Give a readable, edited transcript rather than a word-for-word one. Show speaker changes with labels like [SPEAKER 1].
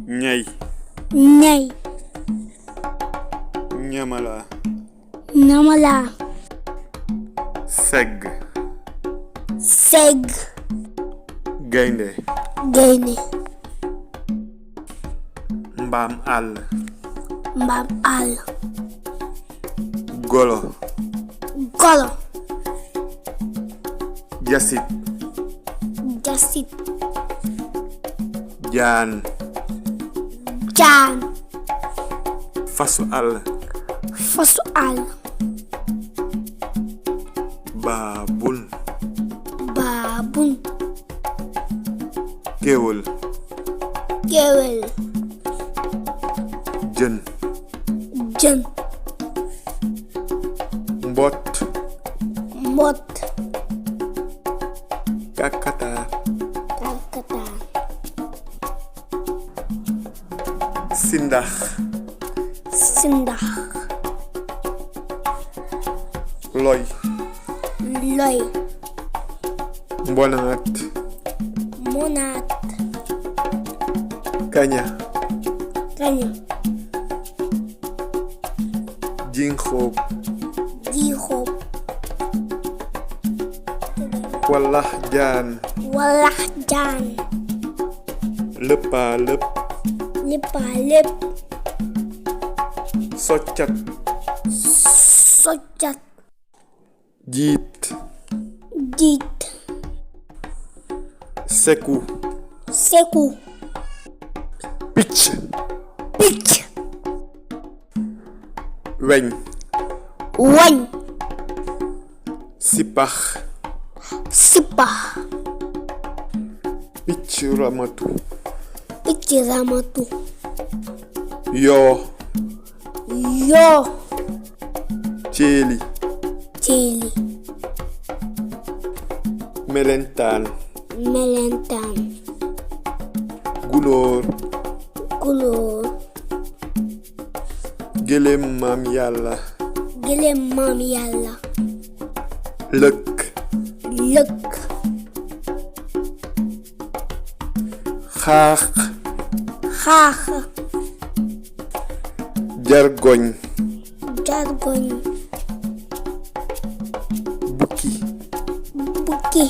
[SPEAKER 1] ñay
[SPEAKER 2] ñay
[SPEAKER 1] ñamala
[SPEAKER 2] ñamala
[SPEAKER 1] segg
[SPEAKER 2] segg
[SPEAKER 1] gaynde
[SPEAKER 2] gaynde
[SPEAKER 1] mbaam àll
[SPEAKER 2] mbaam àll
[SPEAKER 1] golo
[SPEAKER 2] golo
[SPEAKER 1] jasit
[SPEAKER 2] jasit
[SPEAKER 1] jaan
[SPEAKER 2] jaan
[SPEAKER 1] fasu àll
[SPEAKER 2] fasu àll
[SPEAKER 1] baabun
[SPEAKER 2] baabun
[SPEAKER 1] kéwél
[SPEAKER 2] kéwél
[SPEAKER 1] jën
[SPEAKER 2] jën
[SPEAKER 1] mbott
[SPEAKER 2] mbott
[SPEAKER 1] kàkkatar
[SPEAKER 2] kàkkatar
[SPEAKER 1] sindax
[SPEAKER 2] sindax
[SPEAKER 1] loy
[SPEAKER 2] loy
[SPEAKER 1] mbonaat
[SPEAKER 2] monaat
[SPEAKER 1] kaña
[SPEAKER 2] kaña
[SPEAKER 1] jinxoob
[SPEAKER 2] jiixoob
[SPEAKER 1] wallax jaan
[SPEAKER 2] wallax jaan
[SPEAKER 1] lëppaa lëpp
[SPEAKER 2] léppaa lépp
[SPEAKER 1] soccat
[SPEAKER 2] soccat
[SPEAKER 1] jiit
[SPEAKER 2] jiit
[SPEAKER 1] seku
[SPEAKER 2] seku
[SPEAKER 1] picc
[SPEAKER 2] picc
[SPEAKER 1] weñ
[SPEAKER 2] wañ
[SPEAKER 1] sipax
[SPEAKER 2] sipax
[SPEAKER 1] picc ramatu
[SPEAKER 2] picc ramatu
[SPEAKER 1] yoo
[SPEAKER 2] yoo
[SPEAKER 1] ceeli
[SPEAKER 2] ceeli
[SPEAKER 1] melentaan
[SPEAKER 2] melentaan
[SPEAKER 1] gulóor
[SPEAKER 2] gulóor
[SPEAKER 1] gëléem maam yàlla
[SPEAKER 2] gëléem maam yàlla
[SPEAKER 1] lëkk
[SPEAKER 2] lëkk
[SPEAKER 1] xaax
[SPEAKER 2] xaax
[SPEAKER 1] jargoñ
[SPEAKER 2] jargoñ
[SPEAKER 1] bukki
[SPEAKER 2] bukki